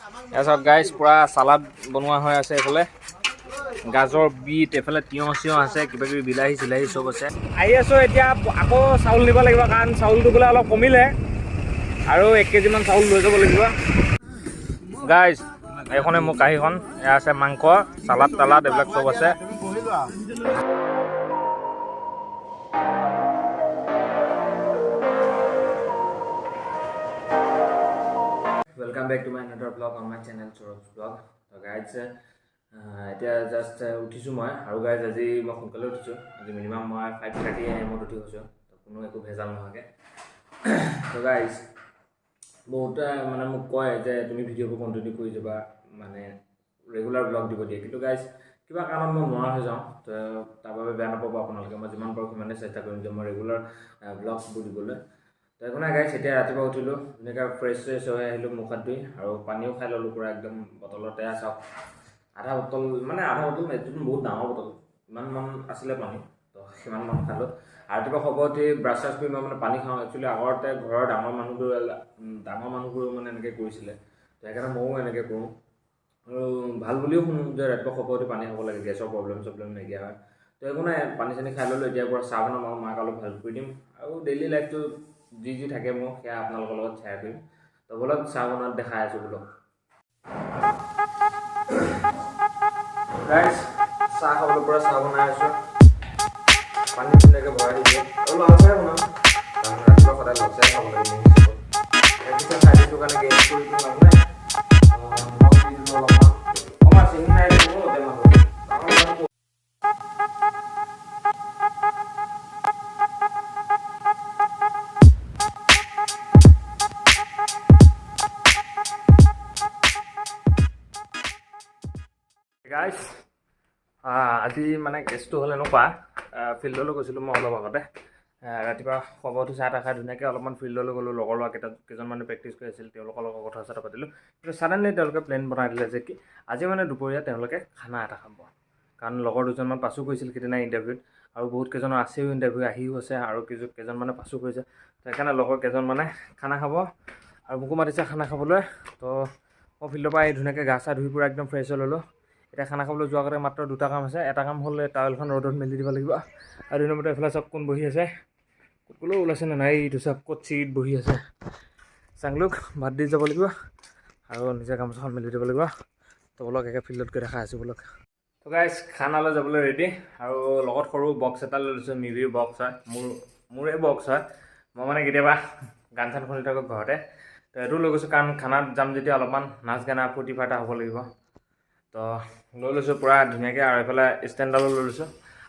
এয়া চাওক গাইজ, পূৰা চালাড বনোৱা হৈ আছে। এইফালে গাজৰ, বিট, এইফালে তিয়ঁহ চিয়ঁহ আছে, কিবা কিবি বিলাহী চিলাহী চব আছে। আহি আছোঁ এতিয়া, আকৌ চাউল নিব লাগিব, কাৰণ চাউলটো বোলে অলপ কমিলে আৰু 1 কেজিমান চাউল লৈ যাব লাগিব। গাইজ, এইখনে মোৰ কাঁহীখন। এয়া আছে মাংস, চালাড তালাড এইবিলাক চব আছে। Welcome back to my another vlog on my channel, Sourav blog. তো গাইজ, এতিয়া জাষ্ট উঠিছোঁ মই। আৰু গাইজ, আজি মই সোনকালে উঠিছোঁ। আজি মিনিমাম মই 5:30 এ.এমত উঠি গৈছোঁ, তো কোনো একো ভেজাল নোহোৱাকৈ। তো গাইজ, বহুতে মানে মোক কয় যে তুমি ভিডিঅ'বোৰ কণ্টিনিউ কৰি যাবা, মানে ৰেগুলাৰ ব্লগ দিব দিয়ে। কিন্তু গাইজ, কিবা কাৰণত মই নোৱাৰা হৈ যাওঁ। তো তাৰ বাবে বেয়া নাপাব আপোনালোকে। মই যিমান পাৰোঁ সিমানেই চেষ্টা কৰিম যে মই ৰেগুলাৰ ব্লগছবোৰ দিবলৈ। তো একো নাই গাইজ, এতিয়া ৰাতিপুৱা উঠিলোঁ, ধুনীয়াকৈ ফ্ৰেছ চ্ৰেছ হৈ আহিলোঁ, মুখ হাত ধুই আৰু পানীও খাই ল'লোঁ পূৰা একদম বটলতে। চাওক, আধা বটল, মানে আধা বটল নহয়, এইটো বহুত ডাঙৰ বটল, ইমানমান আছিলে পানী। তো সিমানমান খালোঁ। ৰাতিপুৱা খবৰ উঠি ব্ৰাছ চাছ কৰি মই মানে পানী খাওঁ। একচুৱেলি আগতে ঘৰৰ ডাঙৰ মানুহবোৰেও মানে এনেকৈ কৰিছিলে, তো সেইকাৰণে ময়ো এনেকৈ কৰোঁ। আৰু ভাল বুলিও শুনো যে ৰাতিপুৱা খবৰ উঠি পানী খাব লাগে, গেছৰ প্ৰব্লেম চব্লেম নাইকিয়া হয়। তো একো নাই, পানী চানী খাই ল'লোঁ। এতিয়াৰ পৰা চাহ বনাম আৰু মাক অলপ হেল্প কৰি দিম আৰু ডেইলি লাইফটো যি যি থাকে মোৰ, সেয়া আপোনালোকৰ লগত শ্বেয়াৰ কৰিম। তো ব'লক, চাহ বনোৱাত দেখাই আছোঁ। ব'লক গাইজ, চাহ খাবলৈ পৰা চাহ বনাই আছোঁ। পানী ধুনীয়াকৈ ভৰাই দিছোঁ আৰু লাল চাহে বনাম, কাৰণ ৰাতিপুৱা সদায় লাল চাহে খাব লাগে মোৰ হিচাপত। গাখীৰ চাহ খাই দিছোঁ কাৰণে গেছ কৰি লাভ নাই। নিমখ দি দিলোঁ অলপমান। অকণমান চেনি নাই দিলোঁ টেমাটো। ডাঙৰ মানুহ। গাইজ, আজি মানে কেছটো হ'ল এনেকুৱা, ফিল্ডলৈ গৈছিলোঁ মই অলপ আগতে। ৰাতিপুৱা খবৰ উঠি চাহ তাহ খাই ধুনীয়াকৈ অলপমান ফিল্ডলৈ গ'লোঁ। লগৰ ল'ৰা কেইজনমানে প্ৰেক্টিছ কৰি আছিল, তেওঁলোকৰ লগত কথা চথা পাতিলোঁ। কিন্তু ছাডেনলি তেওঁলোকে প্লেন বনাই দিলে যে কি আজি মানে দুপৰীয়া তেওঁলোকে খানা এটা খাব, কাৰণ লগৰ দুজনমান পাছো কৰিছিল সিদিনা ইণ্টাৰভিউত আৰু বহুত কেইজনৰ আছেও ইণ্টাৰভিউ, আহিও আছে আৰু কেইজনমানে পাছো কৰিছে। সেইকাৰণে লগৰ কেইজনমানে খানা খাব আৰু মোকো মাতিছে খানা খাবলৈ। তো মই ফিল্ডৰ পৰা আহি ধুনীয়াকৈ গা চা ধুই পূৰা একদম ফ্ৰেছ হৈ ল'লোঁ। এতিয়া খানা খাবলৈ যোৱাৰ আগতে মাত্ৰ দুটা কাম আছে। এটা কাম হ'ল টাৱেলখন ৰ'দত মেলি দিব লাগিব আৰু দুই নম্বৰতে এইফালে চব কোন বহি আছে, ক'ত ক'লেও ওলাইছে নে নাই, এইটো চাওক ক'ত চিৰিত বহি আছে। চাংলুক ভাত দি যাব লাগিব আৰু নিজে গামোচাখন মেলি দিব লাগিব। তো ব'লক, একে ফিল্ডত গৈ দেখাই আছোঁ, ব'লক। তো গাইজ, খানালৈ যাবলৈ ৰেডি আৰু লগত সৰু বক্স এটা লৈ লৈছোঁ। মিভিৰ বক্স হয়, মোৰে বক্স হয়। মই মানে কেতিয়াবা গান চান শুনি থাকোঁ ঘৰতে, তো এইটো লৈ গৈছোঁ, কাৰণ খানাত যাম যেতিয়া অলপমান নাচ গানা ফূৰ্তি ফাৰ্তা হ'ব লাগিব। তো লৈ লৈছোঁ পূৰা ধুনীয়াকৈ আৰু এইফালে ষ্টেণ্ডডালো লৈ লৈছোঁ।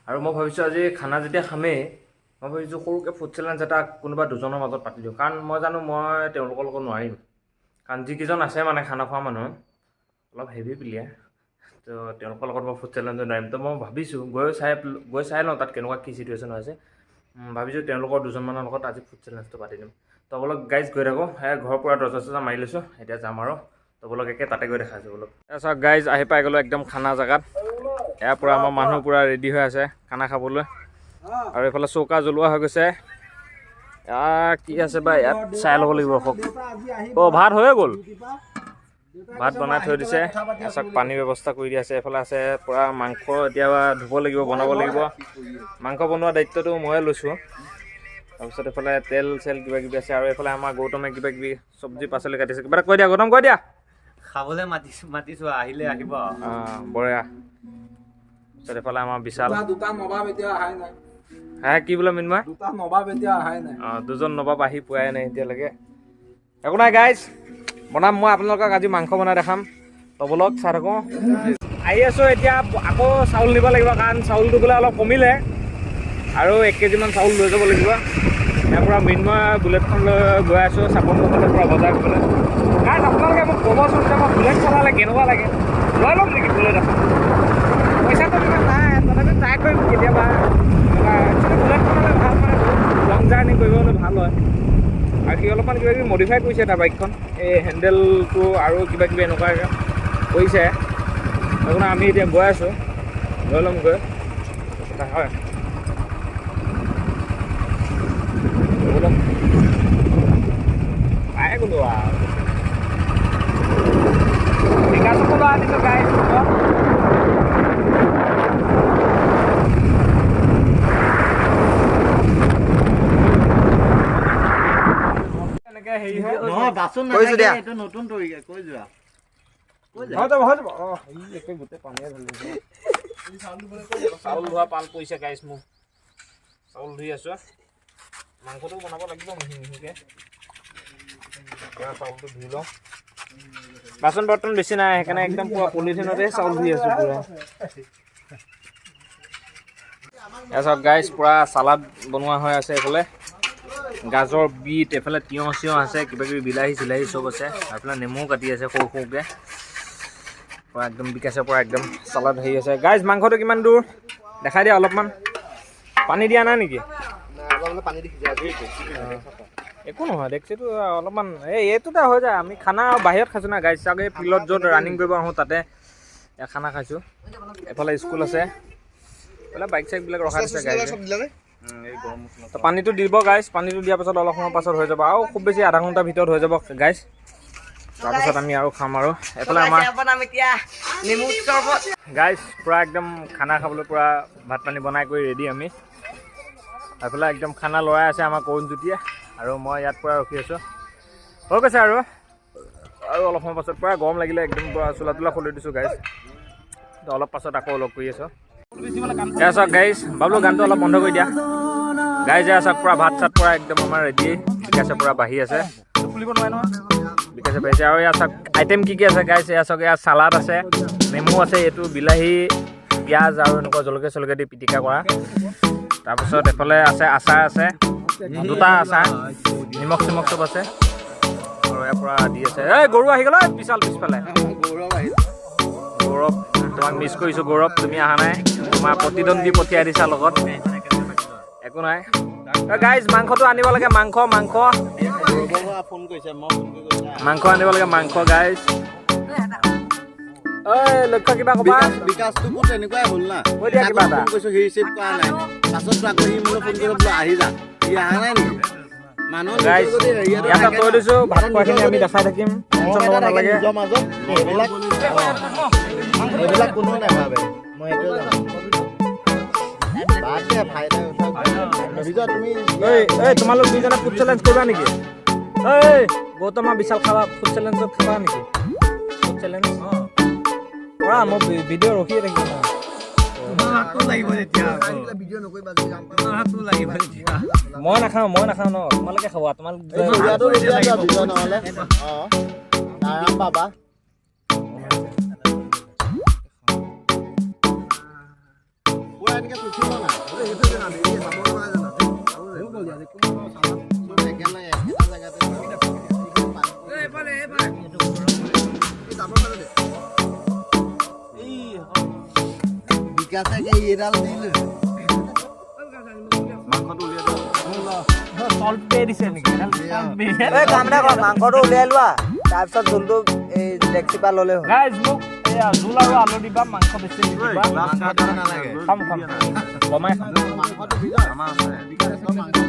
আৰু মই ভাবিছোঁ আজি খানা যেতিয়া খামেই, মই ভাবিছোঁ সৰুকৈ ফুড চেলেঞ্জ এটা কোনোবা দুজনৰ মাজত পাতি দিওঁ, কাৰণ মই জানো মই তেওঁলোকৰ লগত নোৱাৰিম, কাৰণ যিকেইজন আছে মানে খানা খোৱা মানুহ অলপ হেভি প্লেয়াৰ। তো তেওঁলোকৰ লগত মই ফুড চেলেঞ্জ নোৱাৰিম। তো মই ভাবিছোঁ গৈ চাই লওঁ তাত কেনেকুৱা কি চিটুৱেশ্যন হৈছে। ভাবিছোঁ তেওঁলোকৰ দুজনমানৰ লগত আজি ফুড চেলেঞ্জটো পাতি দিম। তো ব'লক গাইজ, গৈ থাকোঁ। সেয়া ঘৰৰ পৰা দৰ্জা চৰ্জা মাৰি লৈছোঁ, এতিয়া যাম আৰু। তো ব'লক, একে তাতে গৈ দেখাইছোঁ, ব'লক। এয়া চাওক গাইজ, আহি পাই গ'লোঁ একদম খানা জেগাত। এয়া পূৰা আমাৰ মানুহ পূৰা ৰেডি হৈ আছে খানা খাবলৈ আৰু এইফালে চৌকা জ্বলোৱা হৈ গৈছে। এয়া কি আছে বা ইয়াত, চাই ল'ব লাগিব। ৰখক। অ', ভাত হৈয়ে গ'ল, ভাত বনাই থৈ দিছে। এয়া চাওক, পানীৰ ব্যৱস্থা কৰি দিয়া আছে। এইফালে আছে পূৰা মাংস, এতিয়া ধুব লাগিব, বনাব লাগিব। মাংস বনোৱা দায়িত্বটো ময়ে লৈছোঁ। তাৰপিছত এইফালে তেল চেল কিবা কিবি আছে আৰু এইফালে আমাৰ গৌতমে কিবা কিবি চব্জি পাচলি কাটিছে। কিবা এটা কৈ দিয়া গৌতম, কৈ দিয়া। খাবলৈ মাতিছো, মাতিছো, আহিলে আহিব আৰু। অঁ, বঢ়িয়া। তাৰপিছত এইফালে আমাৰ বিশাল। দুটা নবাব এতিয়া অহাই নাই। হে, কি বোলে মিন্ময়? দুটা নবাব এতিয়া অহাই নাই। অঁ, দুজন নবাব আহি পোৱাই নাই এতিয়ালৈকে। একো নাই গাইজ, বনাম মই আপোনালোকক আজি মাংস বনাই দেখাম। তো ব'লক, চাই থাকোঁ। আহি আছোঁ এতিয়া, আকৌ চাউল নিব লাগিব, কাৰণ চাউলটো বোলে অলপ কমিলে আৰু 1 কেজিমান চাউল লৈ যাব লাগিব। ইয়াৰ পৰা মৃন্ময় বুলেটখন লৈ গৈ আছোঁ চাপৰমুখলৈ পূৰা বজাৰ কৰিবলৈ। কাৰণ আপোনালোকে মোক ক'বচোন যে মই বুলেট চলালে কেনেকুৱা লাগে? লৈ ল'ম নেকি বুলেট এখন? পইচাটো ইমান নাই, তথাপি ট্ৰাই কৰিম কেতিয়াবা। একচুৱেলি বুলেটখন হ'লে ভাল, মানে বহুত লং জাৰ্ণি কৰিবলৈ ভাল হয়। আৰু সি অলপমান কিবা কিবি মডিফাই কৰিছে তাৰ বাইকখন, এই হেণ্ডেলটো আৰু কিবা কিবি এনেকুৱা কৰিছে। সেইকাৰণে আমি এতিয়া গৈ আছোঁ, লৈ ল'ম গৈ কথা হয়। ব'লক, পাই গ'লো আৰু। বাচন নাথাকে, এইটো নতুন তৰিকা। কৈ যোৱা, কৈ যোৱা। হৈ যাব, হৈ যাব। অঁ, ই একে গোটেই পানীয়ে ঢালি দিছে। চাউল ধোৱা পাল পৰিছে গাইছ, মোৰ চাউল ধুই আছোঁ। মাংসটো বনাব লাগিব মিহি মিহিকৈ। চাউলটো ধুই লওঁ। বাচন বৰ্তন বেছি নাই, সেইকাৰণে একদম পূৰা পলিথিনতে চাউল ধুই আছোঁ পূৰা। এয়া চাওক গাইছ, পূৰা চালাড বনোৱা হৈ আছে। এইফালে গাজৰ, বিট, এইফালে তিয়ঁহ চিয়ঁহ আছে, কিবা কিবি বিলাহী চিলাহী চব আছে। আৰু এইফালে নেমুও কাটি আছে সৰু সৰুকৈ। পূৰা একদম বিকাশে পূৰা একদম চালাড হেৰি আছে। গাইছ, মাংসটো কিমান দূৰ দেখাই দিয়া অলপমান। পানী দিয়া নাই নেকি? একো নহয়, ডেকচিটো অলপমান এই এইটোতে হৈ যায়। আমি খানা বাহিৰত খাইছোঁ না গাইছ, চাগে ফিল্ডত য'ত ৰানিং কৰিব আহোঁ তাতে খানা খাইছোঁ। এফালে স্কুল আছে, এইফালে বাইক চাইকবিলাক ৰখাই দিছে গাইছে। পানীটো দিব গাইছ, পানীটো দিয়াৰ পাছত অলপ সময় পাছত হৈ যাব, আৰু খুব বেছি আধা ঘণ্টাৰ ভিতৰত হৈ যাব গাইছ। তাৰপাছত আমি আৰু খাম। আৰু এইফালে আমাৰ গাইছ পূৰা একদম খানা খাবলৈ পূৰা ভাত পানী বনাই কৰি ৰেডি আমি। এইফালে একদম খানা লৰাই আছে আমাৰ কৰুণজ্যোতিয়ে, আৰু মই ইয়াত পূৰা ৰখি আছোঁ। হৈ গৈছে আৰু, আৰু অলপ সময় পাছত পূৰা গৰম লাগিলে একদম পূৰা চোলা তোলা খুলি দিছোঁ গাইছ। অলপ পাছত আকৌ লগ কৰি আছোঁ। এয়া চাওক গাইছ, বাবলু গানটো অলপ বন্ধ কৰি দিয়া। গাইজ, এয়া চাওক, পূৰা ভাত চাত পূৰা একদম আমাৰ ৰেডি। বিকাশে পূৰা বাঢ়ি আছে, বিকাশে বাঢ়িছে। আৰু এয়া চাওক আইটেম কি কি আছে গাইছ। এয়া চাওক, এয়া চালাড আছে, নেমু আছে, এইটো বিলাহী, পিঁয়াজ আৰু এনেকুৱা জলকীয়া চলকীয়া দি পিটিকা কৰা। তাৰপিছত এফালে আছে আচাৰ আছে, দুটা আচাৰ, নিমখ চিমখ চব আছে। আৰু ইয়াৰ পৰা দি আছে। এই গৰু আহি গ'ল বিশাল পিছফালে। গৌৰৱ, তোমাক মিছ কৰিছোঁ গৌৰৱ, তুমি অহা নাই, তোমাৰ প্ৰতিদ্বন্দ্বী পঠিয়াই দিছা লগত। একো নাই গাইজ, মাংসটো আনিব লাগে, মাংস মাংস মাংস আনিব লাগে, মাংস গাইজ। ঐ লক্ষ্য, কিবা ক'বা? বিকাশটোকো তেনেকুৱাই হ'ল না, কৈ দিয়া কিবা এটা। ফোন কৰিছোঁ, সি ৰিচিভ কৰা নাই। পাছত আকৌ সি মোলৈ ফোন কৰি বোলো আহি যা, সি অহা নাই নেকি? মানুহ গাইজ, ইয়াতে থৈ দিছোঁ ভাত খোৱাখিনি, আমি দেখাই থাকিম, টেনশ্যন ল'ব নালাগে। নিজৰ মাজত এইবিলাক এইবিলাক কোনো নাভাবে, মই সেইটোৱে জানো। বাদ দে ফাইদা। বিজয়, তুমি ঐ ঐ তোমালোক দুইজনে ফুড চেলেঞ্জ কৰিবা নেকি? ঐ গৌতম আৰু বিশাল, খাবা ফুড চেলেঞ্জত খাবা নেকি? ফুড চেলেঞ্জ কৰা, মই ভিডিঅ' ৰখিয়ে থাকিম। মই নাখাওঁ, মই নাখাওঁ ন, তোমালোকে খাবা। তোমালোক আৰাম পাবা। পুৰা এনেকে চুচিব না, একেলগে একেটা জেগাতে। বিকাশে এইডাল দিলে। চল্ট পে দিছে নেকি? এই কাম এটা কৰা, মাংসটো উলিয়াই লোৱা, তাৰপিছত জোলটো এই ডেক্সিৰ পৰা ল'লে হ'ল। গাইজ, মোক এয়া জোল আৰু আলু দিবা, মাংস বেছি নিদিবা। নালাগে, খাম খাম, কমাই খাম। মাংসটো বিজয়, মাংসটো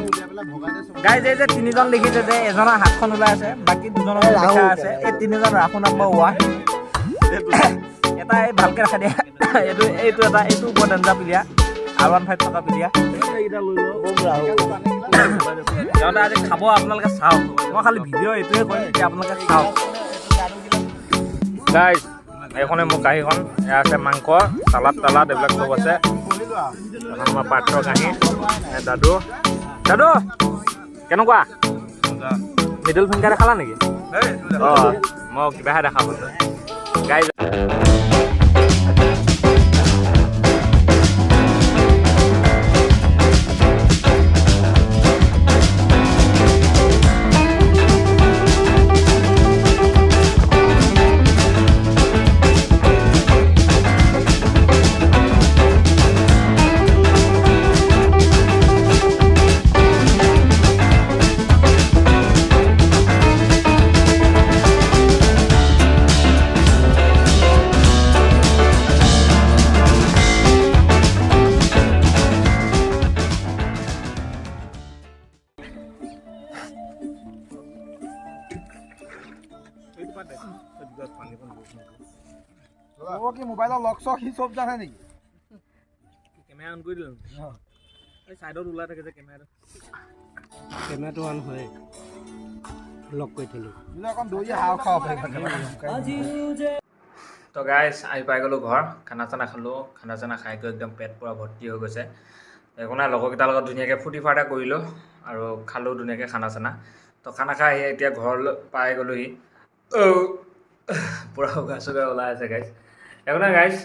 উলিয়াই পেলাই ভগাই দে। গাইজ, এই যে তিনিজন দেখিছে যে, এজনৰ হাতখন ওলাই আছে, বাকী দুজনৰ দেখা আছে। এই তিনিজন ৰাখো নাম্বাৰ ওৱান। এটা এই ভালকে ৰাখা দিয়া, এইটো এইটো এটা, এইটো বৰ ডেঞ্জাৰ পিলিয়া, R15 থকা পিলিয়া। সিহঁতে আজি খাব, আপোনালোকে চাওক। মই খালি ভিডিঅ' এইটোৱে কৰিম যে আপোনালোকে চাওক। গাইজ, এইখনে মোৰ কাঁহীখন। এয়া আছে মাংস, চালাড তালাড এইবিলাক চব আছে। এখন আমাৰ পাৰ্থৰ কাঁহী। দাদু, দাদু কেনেকুৱা? মিডল ফিংগাৰ খালা নেকি? অঁ, মই কিবাহে দেখা পালোঁ গাইজ। কি মোবাইলৰ লক চক সি চব জানে নেকি? কেমেৰা অন কৰি দিলোঁ, এই চাইডত ওলাই থাকে যে কেমেৰাটো। কেমেৰাটো অন হয়। লক কৰি থলো। অকণ দৌৰি হাও খাব পাৰিবা। তো গাইজ, আহি পাই গ'লোঁ ঘৰ। খানা চানা খালোঁ। খানা চানা খাই গৈ একদম পেট পূৰা ভৰ্তি হৈ গৈছে। একো নাই, লগৰকেইটাৰ লগত ধুনীয়াকৈ ফূৰ্তি ফাৰ্তা কৰিলোঁ আৰু খালোঁ ধুনীয়াকৈ খানা চানা। তো খানা খাই আহি এতিয়া ঘৰলৈ পাই গ'লোহি। পূৰা উশাহ চুশাহ ওলাই আছে গাইজ। একো নাই গাইজ,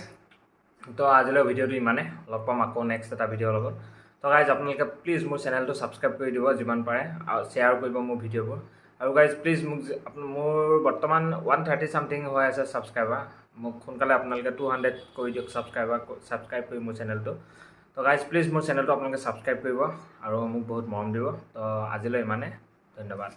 তো আজিলৈ ভিডিঅ'টো ইমানে। লগ পাম আকৌ নেক্সট এটা ভিডিঅ'ৰ লগত। তো গাইজ, আপোনালোকে প্লিজ মোৰ চেনেলটো ছাবস্ক্ৰাইব কৰি দিব যিমান পাৰে আৰু শ্বেয়াৰ কৰিব মোৰ ভিডিঅ'বোৰ। আৰু গাইজ, প্লিজ মোক মোৰ বৰ্তমান 130 ছামথিং হৈ আছে ছাবস্ক্ৰাইবাৰ। মোক সোনকালে আপোনালোকে 200 কৰি দিয়ক ছাবস্ক্ৰাইবাৰ, ছাবস্ক্ৰাইব কৰি মোৰ চেনেলটো। তো গাইজ, প্লিজ মোৰ চেনেলটো আপোনালোকে ছাবস্ক্ৰাইব কৰিব আৰু মোক বহুত মৰম দিব। তো আজিলৈ ইমানে, ধন্যবাদ।